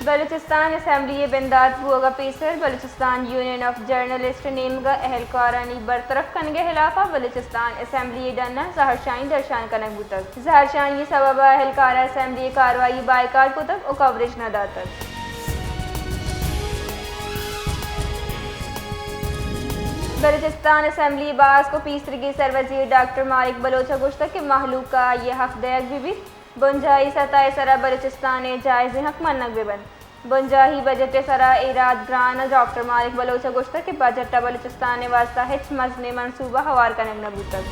بلوچستان اسمبلی ءِ بندات بوگ ءَ پیسر بلوچستان یونین آف جرنلسٹ ءِ نیمگ ءَ اہلکارانی برطرف کنگ ءِ ہلاپ ءَ بلوچستان اسمبلی ءِ ڈن ءَ زہرشانی درشان کنگ بوتگ۔ زہرشانی ءِ سبب ءَ اہلکار ءَ اسمبلی ءِ کاروائی ءَ بائیکاٹ کتگ ءُ کوریج نہ داتگ۔ بلوچستان اسمبلی ءِ باسک ءُ پیسریگیں سروزیر ڈاکٹر مالک بلوچ ءَ گوشتگ کہ مہلوک ءَ آئی ءِ حق دئیگ بہ بیت، بنجاہی سطح ءِ سرا بلوچستان ءِ جائزیں حق منگ بہ بنت۔ بنجاہی بجٹ ءِ سرا ایراد گران ءَ ڈاکٹر مالک بلوچ ءَ گوشتگ کہ بجٹ ءَ بلوچستان ءِ واستہ ہچ مزنیں منصوبہ ہوار کنگ نہ بوتگ۔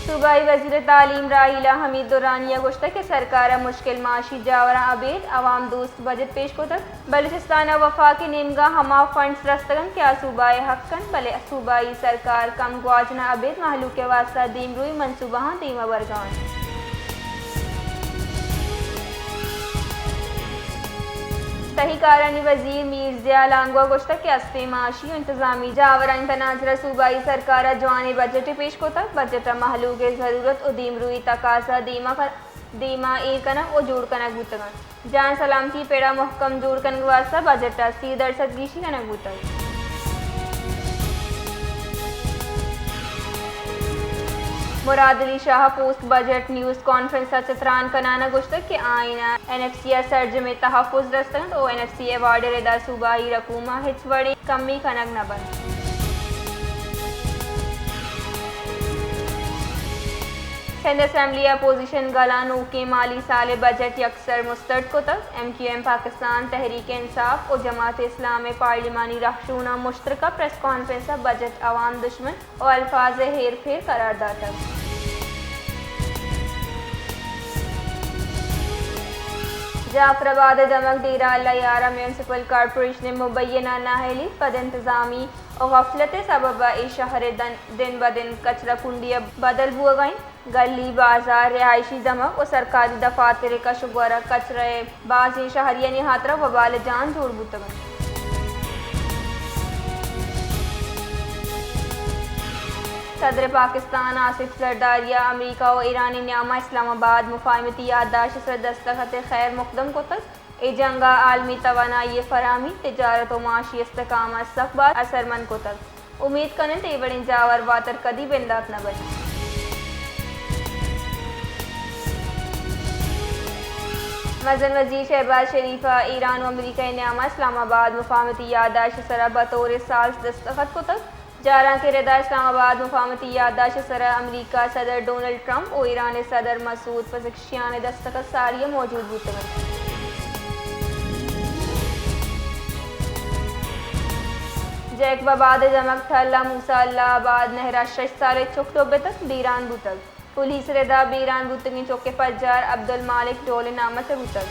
صوبائی وزیر تعلیم راحیلہ حمید درانی ءَ گوشتگ کہ سرکار ءَ مشکل معاشی جاوراں ابید عوام دوست بجٹ پیش کتگ۔ بلوچستان ءَ وفاق ءِ نیمگ ءَ ہما فنڈز رستگ انت کہ آ صوبہ ءِ حق انت، بلے صوبائی سرکار کم گواچن ءَ ابید مہلوک ءِ واستہ دیمروئی منصوبہاں دیم ءَ برگ ءَ انت۔ تہی کارانی وزیر میر ضیاء لانگو ءَ گوشتگ کہ استیں معاشی ءُ انتظامی جاورانی تناظر ءَ صوبائی سرکار ءَ جوانیں بجٹے پیش کتگ۔ بجٹ ءَ مہلوک ءِ ضرورت ءُ دیمروئی تقاضا دیم ءَ دیما ایر کنگ ءُ جوڑ کنگ بوتگ انت۔ جان سلامتی پڑ ءَ مہکم جوڑ کنگ ءِ واستہ بجٹ ءَ سی درسد گیشی کنگ بوتگ۔ مراد علی شاہ ءَ پوسٹ بجٹ نیوز کانفرنس ءَ چہ تران کنان ءَ گوشتگ کہ آئین ءَ این ایف سی ءَ سرجمیں تحفظ رستگ انت ءُ این ایف سی ایوارڈ ءِ ردا صوبائی رقوم ءَ ہچ وڑیں کمی کنگ نہ بنت۔ سندھ اسمبلی ءِ اپوزیشن گل ءَ نوکیں مالی سال ءِ بجٹ یکسر مسترد کتگ۔ ایم کیو ایم پاکستان تحریک انصاف ءُ جماعت اسلام ءِ پارلیمانی رہشوناں مشترکہ پریس کانفرنس ءَ بجٹ عوام دشمن ءُ الفاظ ءِ ہیر پھیر قرار داتگ۔ جعفر آباد ءِ دمگ ڈیرہ اللہ یار ءِ میونسپل کارپوریشن ءِ مبینہ نااہلی، بدانتظامی ءُ غفلت ءِ سبب ءَ اے شہر ءِ دن، دن بہ دن کچرہ کنڈی ءَ بدل بوگ ءَ انت۔ گلی، بازار، رہائشی دمگ ءُ سرکاری دفاتر ءِ کش ءُ گور ءَ کچرہ ءِ بازیں شہریانی ہاترا وبال جان جوڑ بوتگ انت۔ صدر پاکستان آصف زرداری ءَ امریکہ ءُ ایران ءِ نیام ءَ اسلام آباد مفاہمتی یادداشت ءِ سرا دستخط ءِ خیر مقدم کتگ۔ اے جنگ ءَ عالمی توانائی ءِ فراہمی، تجارت ءُ معاشی استحکام ءَ سک باز اثرمند کتگ۔ امید کن انت اے وڑیں جاور واتر کدی بندات نہ بنت۔ مزن وزیر شہباز شریف ءَ ایران ءُ امریکہ ءِ نیام ءَ اسلام آباد مفاہمتی یادداشت ءِ سرا بطور ساز دستخط کتگ۔ جارانک ءِ ردا اسلام آباد مفاہمتی یادداشت ءِ سرا امریکہ ءِ صدر ڈونلڈ ٹرمپ ءُ ایران ءِ صدر مسعود پزشکیان ءِ دستخط ساری ءَ موجود بوتگ انت۔ جیکب آباد ءِ دمگ ٹھل ءَ موسی اللہ آباد نہر ءَ شش سالیں چک ڈبتگ، بیران بوتگ۔ پولیس ءِ ردا بیران بوتگیں چک ءِ پجار عبدالمالک ڈول ءِ نام ءَ چہ بوتگ۔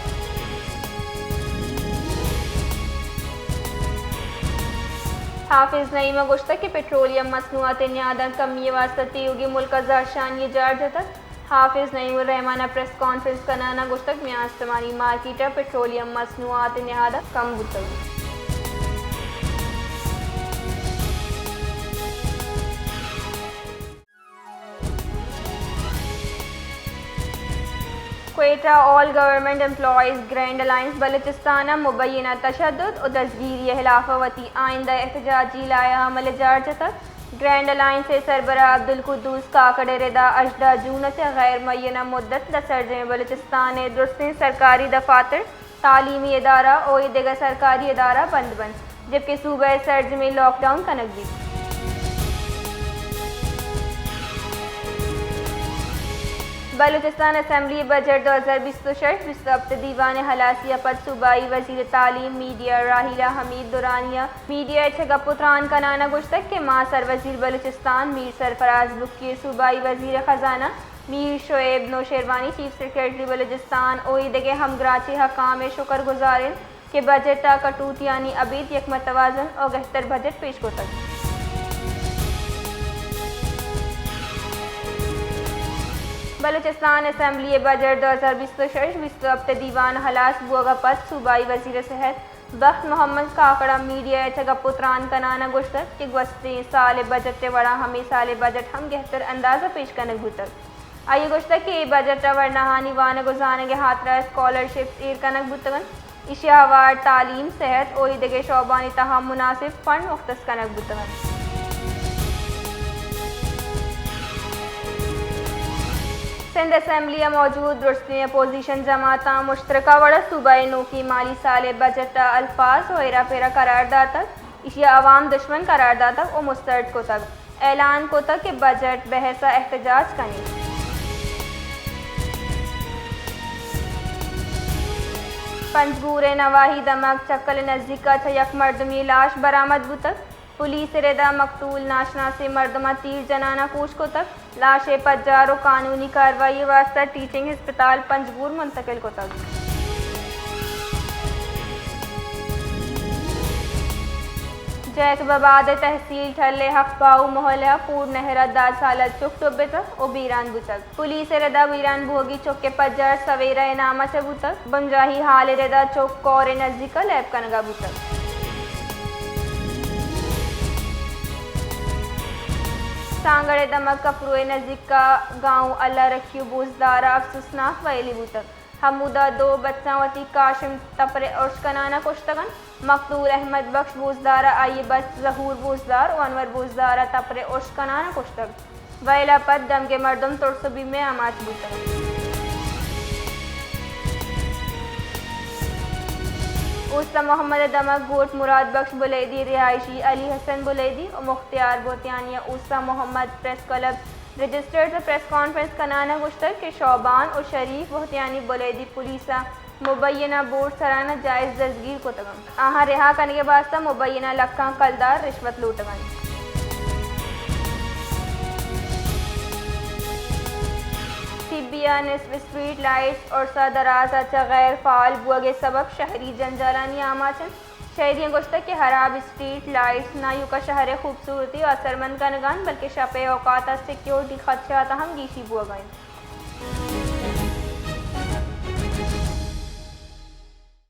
حافظ نعیم ءَ گوشتگ کہ پٹرولیم مصنوعات ءِ نیاداں کمی ءِ واستہ تیوگیں ملک ءَ زہرشانی ءِ جار جتگ۔ حافظ نعیم الرحمان ءَ پریس کانفرنس کنان ءَ گوشتگ میان استمانی مارکیٹ ءَ پٹرولیم مصنوعات ءِ نیاداں کم بوتگ۔ کوئٹہ، آل government employees grand alliance Balochistan ءَ مبینہ تشدد ءُ دزگیری ءِ ہلاپ ءَ وتی آئندہ احتجاجی لائحہ عمل ءِ جار جتگ۔ گرینڈ الائنس ءِ سربراہ عبدالقدوس کاکڑ ءِ ردا ہژدہ جون ءَ چہ غیر معینہ مدت ءَ سرجمیں بلوچستان ءِ درستیں سرکاری دفاتر، تعلیمی ادارہ ءُ اے دگہ سرکاری ادارہ بند بنت، جبکہ صوبہ ءِ سرجمیں لاک ڈاؤن کنگ بیت۔ بلوچستان اسمبلی ءِ بجٹ دو ہزار بیست ءُ شش بیست ءُ ہپت ءِ دیوان ءِ ہلاسی ءَ پد صوبائی وزیر تعلیم میڈیا راحیلہ حمید درانی ءَ میڈیا ءَ چہ گپ ءُ تران کنان ءَ گوشتگ کہ ما سروزیر بلوچستان میر سرفراز بگٹی ءُ صوبائی وزیر خزانہ میر شعیب نوشیروانی، چیف سیکرٹری بلوچستان ءُ اے دگہ ہمگرنچیں حکام ءِ شکر گزار ایں کہ بجٹ ءَ کٹوتیانی ابید یک متوازن ءُ گہتر بجٹ پیش کتگ۔ بلوچستان اسمبلی ءِ بجٹ دو ہزار بیست ءُ شش بیست ءُ ہپت ءِ دیوان ہلاس بوگ ءَ پد صوبائی وزیر صحت بخت محمد کاکڑ ءَ میڈیا ءَ چہ گپ ءُ تران کنان ءَ گوشتگ کہ گوستیں سال ءِ بجٹ ءِ وڑا ہمے سال ءِ بجٹ ہم گہتر انداز ءَ پیش کنگ بوتگ۔ آئی ءَ گوشتگ کہ اے بجٹ ءَ ورناہانی وانگ ءُ زانگ ءِ ہاترا اسکالرشپس ایر کنگ بوتگ انت، ایشی ءَ ہوار تعلیم، صحت ءُ اے دگہ شعبانی تہا مناسب فنڈ مختص کنگ بوتگ انت۔ سندھ اسمبلی ءَ موجود درستیں اپوزیشن جماعتاں مشترکہ وڑ ءَ صوبہ ءِ نوکیں مالی سال ءِ بجٹ ءِ الفاظ ءُ ہیرا پھیرا قرار داتگ، ایشی ءَ عوام دشمن قرار داتگ ءُ مسترد کتگ۔ اعلان کتگ کہ بجٹ بحث ءَ احتجاج کنیت۔ پنجگور ءِ نواحی دمگ چکل ءِ نزیک ءَ چہ یک مردمے ءِ لاش برآمد بوتگ۔ پولیس ءِ رد ءَ مقتول ناشناسیں مردماں تیر جنان ءَ کوش کتگ۔ لاش ءِ پجار ءُ قانونی کاروائی ءِ واستہ ٹیچنگ ہسپتال پنجگور منتقل کتگ۔ جیکب آباد ءِ تحصیل ٹھل ءِ حق باہو محلہ ءَ پور نہر ءَ دہ سالہ چک ڈبتگ ءُ بیران بوتگ۔ پولیس ءِ رد ءَ بیران بوہگی چک ءِ پجار سویرا ءِ نام ءَ چہ بوتگ۔ بنجاہی ہال ءِ رد ءَ چک کور ءِ نزیک ءَ لیب کنگ ءَ بوتگ۔ سانگڑ ءِ دمگ کپرو ءِ نزیک ءَ گاؤں اللہ رکھیو بوزدار ءَ افسوسناک وئیلے بوتگ۔ ہمودا دو بچاں وتی کاشم تپر ءِ ارش کنان ءَ کشتگ انت۔ مقتول احمد بخش بوزدار ءَ آئی ءِ بچ ظہور بوزدار ءُ انور بوزدار ءَ تپر ءِ ارش کنان ءَ کشتگ۔ وئیل ءَ پد دمگے مردم ترس ءُ بیم ءِ آماچ بوتگ انت۔ اوست محمد ءِ دمگ گوٹ مراد بخش بلیدی ءِ رہائشی علی حسن بلیدی ءُ مختیار بہتیانی ءَ اوست محمد پریس کلب رجسٹرز ءَ پریس کانفرنس کنان ءَ گوشتگ کہ شعبان ءُ شریف بہتیانی بلیدی پولیس ءَ مبینہ بورڈ سرا ناجائز دزگیر کتگ انت۔ آہاں رہا کنگ ءِ واستہ مبینہ لکاں کلدار رشوت لوٹگ انت۔ سیبی ءِ نصف اسٹریٹ لائٹس ارس ءَ دراز ءَ چہ غیر فعال بوگ ءِ سبب شہری جنجالانی آماچ انت۔ شہریاں گوشتگ کہ ہراب اسٹریٹ لائٹس نہ ایوک ءَ شہر ءِ خوبصورتی ءَ اثرمند کنگ ءَ انت، بلکہ شپ ءِ اوقات ءَ سیکیورٹی خدشات ءَ ہم گیشی بوگ ءَ انت۔